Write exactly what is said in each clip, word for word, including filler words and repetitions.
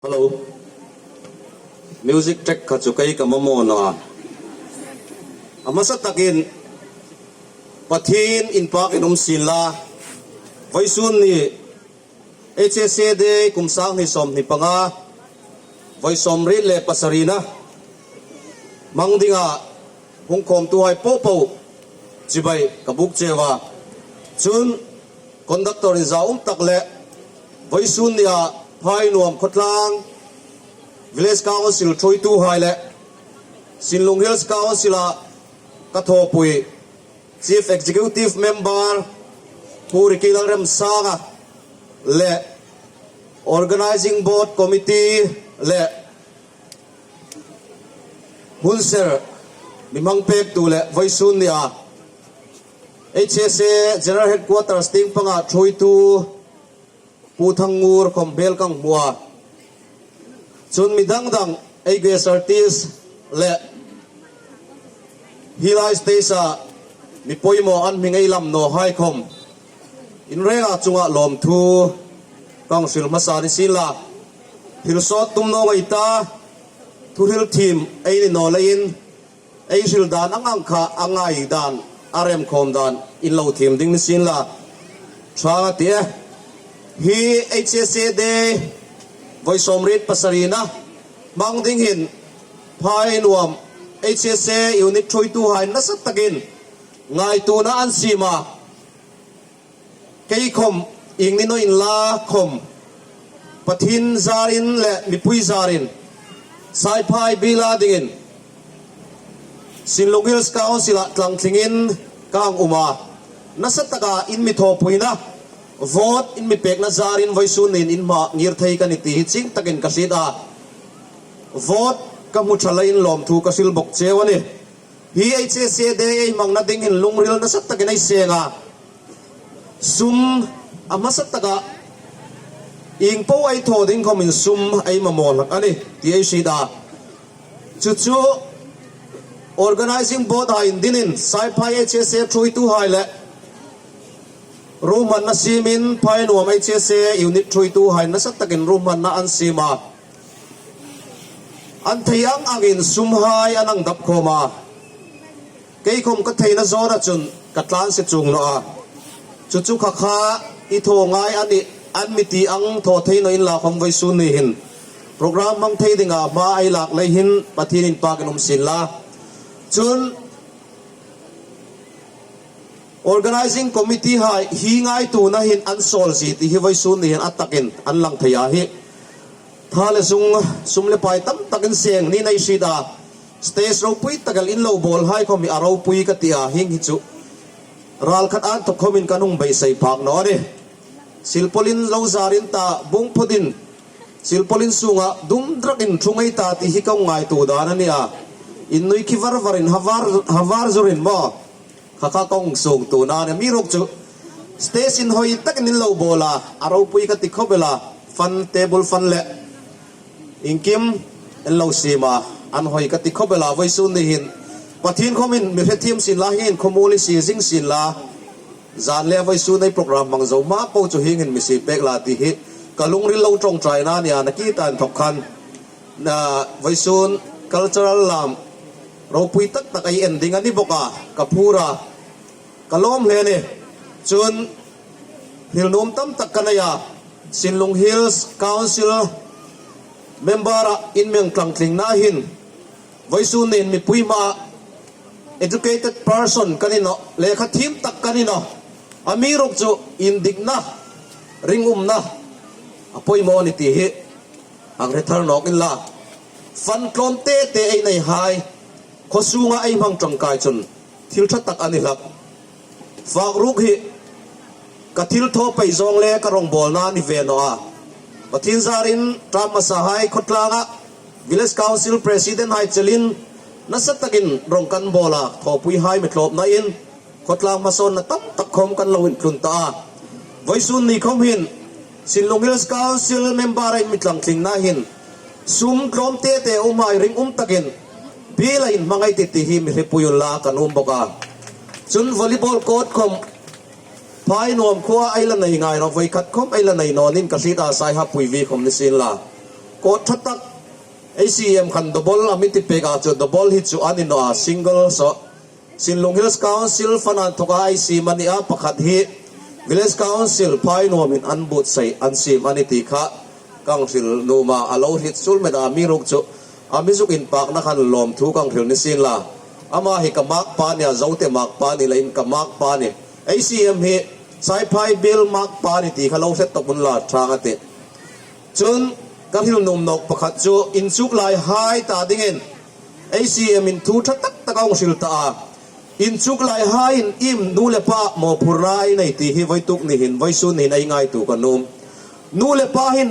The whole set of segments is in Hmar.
Hello. Music track kha chu kei ka mamaw naw a. A hmasa takin Pathien inpakin um sien la. Vawisun ni H S A Day kum sang hni sawmhni panga, vawi sawmriet le pasarina hmang dinga hung khawmtuhai popo chibai ka buk cheu a. Chun conductor inzaum tak le vawisun nia Phainuam Khawtlang Village Council thuoituhai le Sinlung Hills Council-a ka thawpui Chief Executive Member Pu Riki Lalremsanga le Organizing Board Committee le hun ser mi hmang pektu le vawisun nia H S A General Headquarters tieng panga thuoitu Pu Thangngur khawm hmel ka hmu a. Chun mi dang dang, ei guest artist le hi lai stage-a mi poimaw an hming ei lam nawhai khawm in renga chunga lawmthu ka hang hril hmasa ni sien la. Hril sawt tum naw ei ta, thuhril thiem ei ni naw leiin ei hril dan ang ang kha a ngai dan, a remkhawm dan in lo thiem ding ni sien la. Ṭha a ti e. Hi H S A Day vawi sawmriet pasarina hmang ding hin Phainuam H S A unit thuoituhai nasa takin ngaituona an siem a. Kei khawm ieng ni naw inla khawm Pathien zarin le mipui zarin Saiphai biela dingin Sinlung Hills Council-a tlangtlingin ka hang um a. Nasa taka in mi thawpuina, vote in mi pekna zarin vawisun niin in hmaa ngir thei ka ni ti hi chieng takin ka hriet a. Vote ka hmu ṭha leiin lawmthu ka hril bok cheu a nih. Hi H S A Day ei hmangna ding hin lungril nasa takin ei seng a. Sum a hmasa taka ieng po ei thaw ding khawmin sum ei mamaw hlak a nih ti ei hriet a. Chu chu Organizing Board-hai indinin Saiphai H S A thuoituhai le ruhmanna siemin Phainuam H S A unit thuoituhai nasa takin ruhmanna an siem a. An thei ang angin sumhai an hang dap khawm a. Kei khawm ka theina zawna chun ka tlan se chuong naw a. Chu chu kha kha i thaw ngai a nih, an mi ti ang thaw thei naw inla khawm vawisun ni hin program hmang thei dinga hma ei lak lei hin Pathien inpakin um sien la. Chun Organizing Committee-hai hi ngaituona hin an sawl zie ti hi vawisun ni hin a takin an lang thei a hi. Tha le zung, sum le pai tam takin seng niin ei hriet a. Stage ropui tak el in lo bawlhai khawm hi a ropui ka ti a, hieng hi chu ral khat an thawk khawmin kan hung beisei phak naw a nih. Silpawlin lo zarin ta, bungphutin silpawlin sunga dum drakin thu ngei ta ti hi ka ngaituo dan a nih a. Innui khi var varin, havar, havar zurin maw. Kha kha ka hung suongtuo a nih, amiruokchu stage inhawi takin in lo bawl a, a ropui ka ti khawp el a, fan, table fan le iengkim in lo siem a, an hawi ka ti khawp el a, vawisun ni hin Pathien khawmin mi hre thiem sien la, hi inkhawmuol i sie zing sien la, zan le vawisun ei program hmang zo hma po chu hieng hin mi sie pek la ti hi ka lungril lo ṭawngṭaina a nih a, nakie ta inthawk khan. Na, vawisun cultural lam ropui tak tak ei en ding a ni bawk a, ka phur a, ka lawm hle a nih. Chun hril nuom tam tak ka nei a, Sinlung Hills Council member-a in mi hang tlangtlingna hin vawisun niin mipui hmaa educated person ka ni nawh, lekha thiem tak ka ni nawh, amiruokchu indikna, ringumna a poimaw a nih ti hi hang hre thar nawk inla. Fan tlawm tete ei neihai, khaw sunga ei hmang ṭangkai chun thil ṭha tak a ni hlak. Fak ruok hi ka thil thaw pei zawng le ka rawngbawlna a ni ve naw a. Pathien zarin ṭam hmasahai khawtlanga Village Council President-hai chelin nasa takin rawng kan bawl a, thawpuihai mi tlawmnain khawtlang hmasawnna tam tak khawm kan lo intlun ta a. Vawisun ni khawm hin Sinlung Hills Council member-a in mi tlangtlingna hin sum tlawm tete umhai ringum takin biela inhmang ei tih ti hi mi hrepui unla ka nuom bawk a. Chun volleyball court khawm Phainuam khuoa ei la nei ngai naw, voi khat khawm ei la nei naw niin ka hriet a, Saihapui vi khawm ni sien la. Court ṭha tak, A C M khan double a mi ti pek a chu, double hi chu a ni naw a, single saw. Sinlung Hills Council fund-a inthawka ei siem a ni a, pakhat hi Village Council Phainuamin an buotsai an siem a ni ti kha ka hang hril nuom a, a lo hriet suol met a, amiruokchu a mi zuk inpakna khan lawmthu ka hang hril ni sien la. Ama hi ka makpa a ni a, Zote makpa a ni leiin ka makpa a nih. A C M hi Saiphai Biel makpa a ni ti kha lo hre tawp unla ṭhang a tih. Chun ka hril nuom nawk pakhat chu inchuk laihai ta dingin A C M-in thu ṭha tak tak a hung hril ta a. Inchuk laihaiin iem nu le pa mawphurna ei nei ti hi vawituk ni hin, vawisun ni hin ei ngaituo ka nuom. Nu le pa hin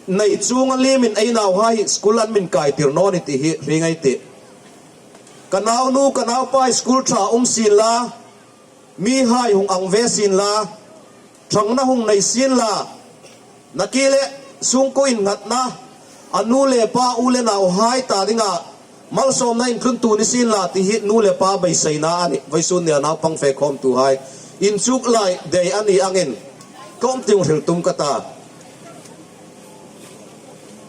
nei chuong a liemin ei nauhai hi school an min kai tir naw ni ti hi hre ngei ei tih. Ka naunu, ka naupa school ṭha um sien la, mihai hung ang ve sien la, ṭhangna hung nei sien la, nakie le sungkuo innghatna, a nu le pa, u le nauhai ta dinga malsawmna intluntu ni sien la ti hi nu le pa beiseina a nih. Vawisun nia naupang fe khawmtuhai, inchuk lai dei a ni angin ka um ti hung hril tum ka ta.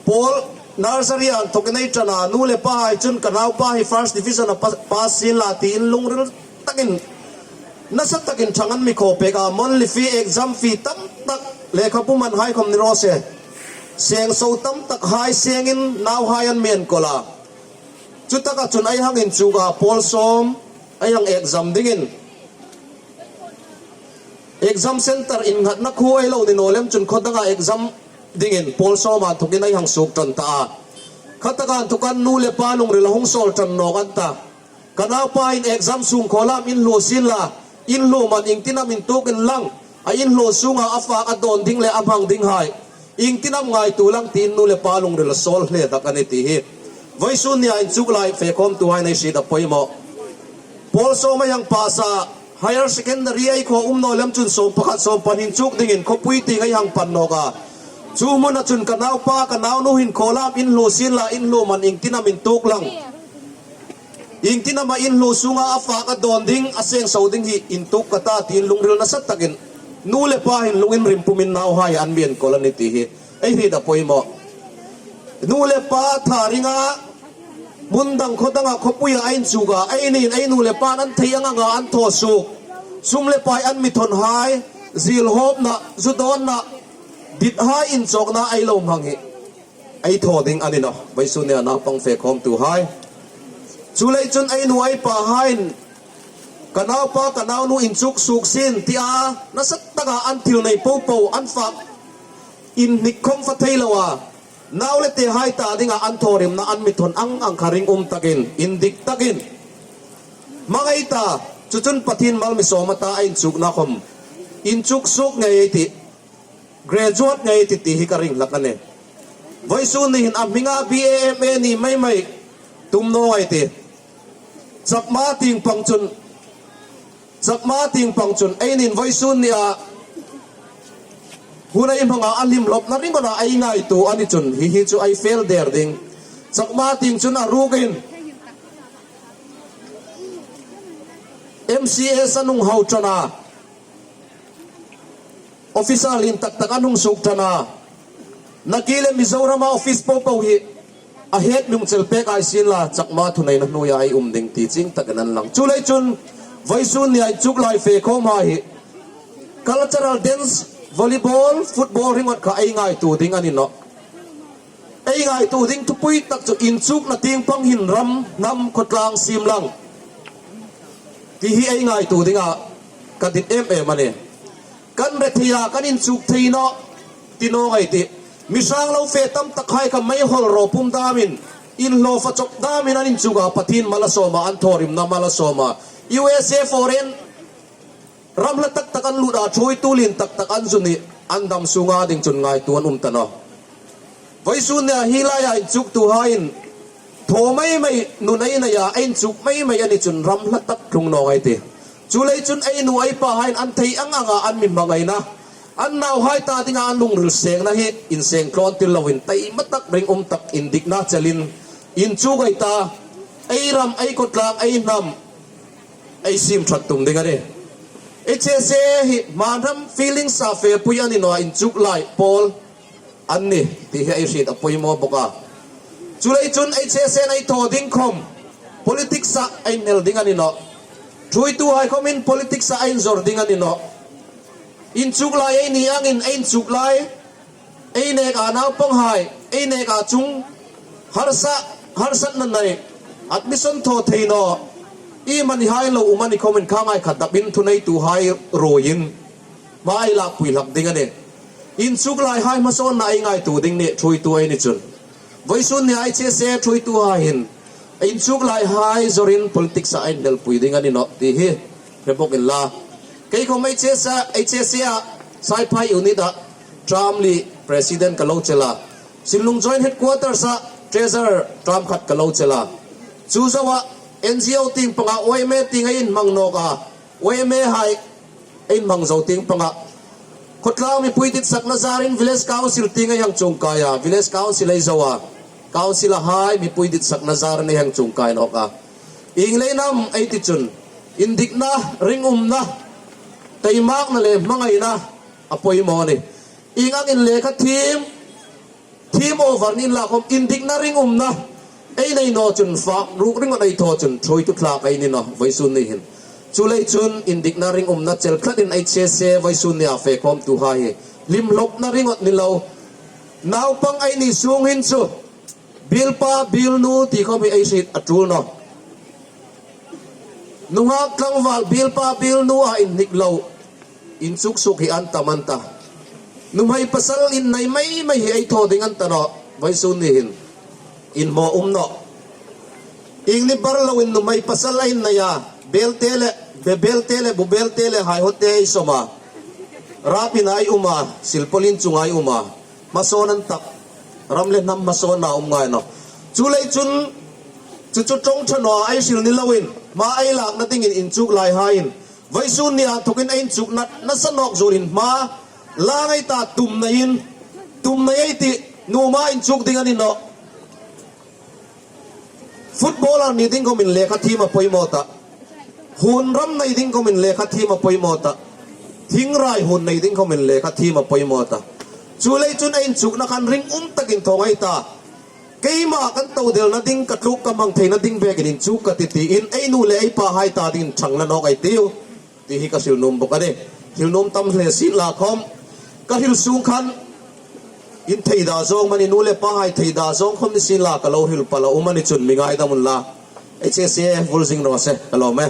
Pawl nursery-a inthawkin ei ṭan a, nu le pahai chun ka naupa hi first division-a pa-, pass sien la tiin lungril takin, nasa takin ṭhang an mi khaw pek a, monthly fee, exam fee tam tak, lekhabu manhai khawm ni raw se, seng so tam takhai sengin nauhai an mi enkawl a. Chutaka chun ei hang inchuk a, pawl sawm ei hang exam dingin, exam centre innghatna khuo ei lo ni naw lem chun khaw danga exam dingin pawl sawm inthawkin ei hang suok ṭan ta a. Khataka inthawkin nu le pa lungril a hung sawl ṭan nawk an ta. Ka naupa hin exam sung khaw lam inhluo sien la, inhluo man iengtin am intuok inlang, a inhluo sunga a fak a dawn ding le a hmang dinghai iengtin am ngaituo lang tiin nu le pa lungril a sawl hle tak a nih ti hi vawisun nia inchuk lai fe khawmtuhai nei hriet a poimaw. Pawl sawm ei hang pass a, higher secondary ei khaw um naw lem chun sawm pakhat sawm pahni inchuk dingin khawpui tieng ei hang pan nawk a. Chu hmuna chun ka naupa, ka naunu hin khaw lam inhluo sien la, inhluo man iengtin am intuok lang, iengtin am a inhluo sunga a fak a dawn ding, a seng so ding hi intuok ka ta tiin lungril nasa takin nu le pa hin lunginrim pumin nauhai an mi enkawl a nih ti hi ei hriet a poimaw. Nu le pa tharinga hmun dang khaw danga khawpuia ei inchuk a, einiin ei nu le pain an thei ang anga an thaw suok, sum le pai an mi thawnhai, zilhawpna, zu dawnna, dithai inchawkna ei lo hmang hi ei thaw ding a ni nawh, vawisun nia naupang fe khawmtuhai. Chuleiin chun ei nu ei pahaiin ka naupa, ka naunu inchuk suok sien tia nasa taka an thil nei popo, an fak inhnik khawm fa thei loa, nau le tehai ta dinga an thawrimna an mi thawn ang ang kha ringum takin, indik takin hmangai ta, chu chun Pathien mal mi sawm a ta, a inchukna khawm inchuk suok ngei ei tih, graduate ngei ei tih ti hi ka ring hlak a nih. Vawisun ni hin a hminga B A M A ni mei mei tum naw ei tih. Chakma tieng pang chun, Chakma tieng pang chun einiin vawisun nia hun ei hmanga a hlim lawpna ringawta ei ngaituo a ni chun hi hi chu ei fel der ding. Chakma tieng chun a rukin M C S an hung hau ṭan a, officer lien tak tak an hung suok ṭan a, nakie le Mizorama office popo hi a het mi hung chel pek ei sien la, Chakma thuneina hnuoia ei um ding ti chieng takin an lang. Chuleiin chun vawisun nia inchuk lai fe khawmhai hi cultural dance, volleyball, football ringawt kha ei ngaituo ding a ni nawh. Ei ngaituo ding thupui tak chu inchukna tieng pang hin ram, hnam, khawtlang siem lang ti hi ei ngaituo dinga ka dit em em a nih. Kan rethei a, kan inchuk thei nawh ti naw ngei ei tih. Mi hrang lo fe tam takhai kha meihawl raw pum damin, inhlaw fa chawk damin an inchuk a, Pathien mal a sawm a, an thawrimna mal a sawm a. U S A, foreign ram hla tak tak an lut a, ṭhuoitu lien tak tak an zu nih, an dam sunga ding chun ngaituo an um ta nawh. Vawisun nia hi laia inchuktuhaiin thaw mei mei nun ei nei a, ei inchuk mei mei a ni chun ram hla tak tlung naw ngei ei tih. Chuleiin chun ei nu ei pahaiin an thei ang anga an mi hmangaina, an nauhai ta dinga an lungril sengna hi inseng tlawn tir loin taima tak, ringum tak, indikna chelin inchuk ei ta, ei ram, ei khawtlang, ei hnam ei siem ṭhat tum ding a nih. Ei che se hi hmar hnam feelings-a fepui a ni nawh, inchuk lai pawl an ni ti hi ei hriet a poimaw bawk a. Chuleiin chun H S A-in ei thaw ding khawm politics-a ei hnel ding a ni nawh. Ṭhuoituhai khawmin politics-a ei inzawr ding a ni nawh. Inchuk lai ei ni angin ei inchuk lai, ei neka naupanghai, ei neka chung harsa, harsatna nei, admission thaw thei naw, iemani hai lo um a ni khawmin kha ngai khat dapin thuneituhai ruoiin hma ei lakpui hlak ding a nih. Inchuk laihai hmasawnna ei ngaituo ding nih, ṭhuoitu ei ni chun. Vawisun nia H S A ṭhuoituhai hin inchuk laihai zawrin politics-a ei hnelpui ding a ni nawh ti hi hre bawk inla. Kei khawm H S A, H S A-a Saiphai unit-a term li president ka lo chel a. Sinlung Joint Headquarters-a treasurer term khat ka lo chel a. Chu zoa N G O tieng panga Y M A tieng ei inhmang nawk a. Y M A-hai ei inhmang zo tieng panga khawtlang mipui ditsakna zarin village council tieng ei hang chuongkai a, village council ei zo a, council-a hai mipui ditsakna zarin ei hang chuongkai nawk a. Ieng leiin am ei ti chun, indikna, ringumna, taimakna le hmangaina a poimaw a nih. Ieng angin lekha thiem, thiem over ni inla khawm indikna, ringumna ei nei naw chun fak ruk ringawt ei thaw chun ṭhuoitu tlak ei ni nawh vawisun ni hin. Chuleiin chun indikna, ringumna chel tlatin H S A vawisun nia fe khawmtuhai hi hlim hlawpna ringawt ni lo, naupang ei ni sung hin chu bielpa bielnu ti khawm hi ei hriet a ṭul nawh. Nunghak tlangval bielpa bielnu a inhnik lo inchuk suok hi an tam an ta. Nuhmei pasal innei mei mei hi ei thaw ding an ta nawh vawisun ni hin. Inhmaw um nawh. Ieng ni bar loin nuhmei pasal ei nei a, belte le, be belte le, bu belte le, hai hote ei sawm a. Rapin ei um a, silpauline chunga ei um a. Hmasawn an tak. Ram le hnam hmasawnna um ngai nawh. Chuleiin chun chu chu ṭawng ṭha nawa ei hril ni loin hma ei lakna dingin inchuk laihaiin vawisun nia inthokin ei inchukna nasa nawk zuolin hma la ngai ta, tum neiin, tum nei ei tih, nuom a inchuk ding a ni nawh. Footballer ni ding khawmin lekha thiem a poimaw ta. Hun ram nei ding khawmin lekha thiem a poimaw ta. Thingrai hun nei ding khawmin lekha thiem a poimaw ta. Chuleiin chun ei inchukna khan ringum takin thaw ngai ta. Keima kan todelna ding, ka tluk ka hmang theina ding bekin inchuk ka tih tiin ei nu le ei pahai ta dingin ṭhang la nawk ei tiu ti hi ka hril nuom bawk a nih. Hril nuom tam hle sien la khawm, ka hril sung khan in thei da zawng, mani nu le pahai thei da zawng khawm ni sien la ka lo hril pal a um a ni chun mi ngaidam unla. H S A vul zing raw se, ka lawm e.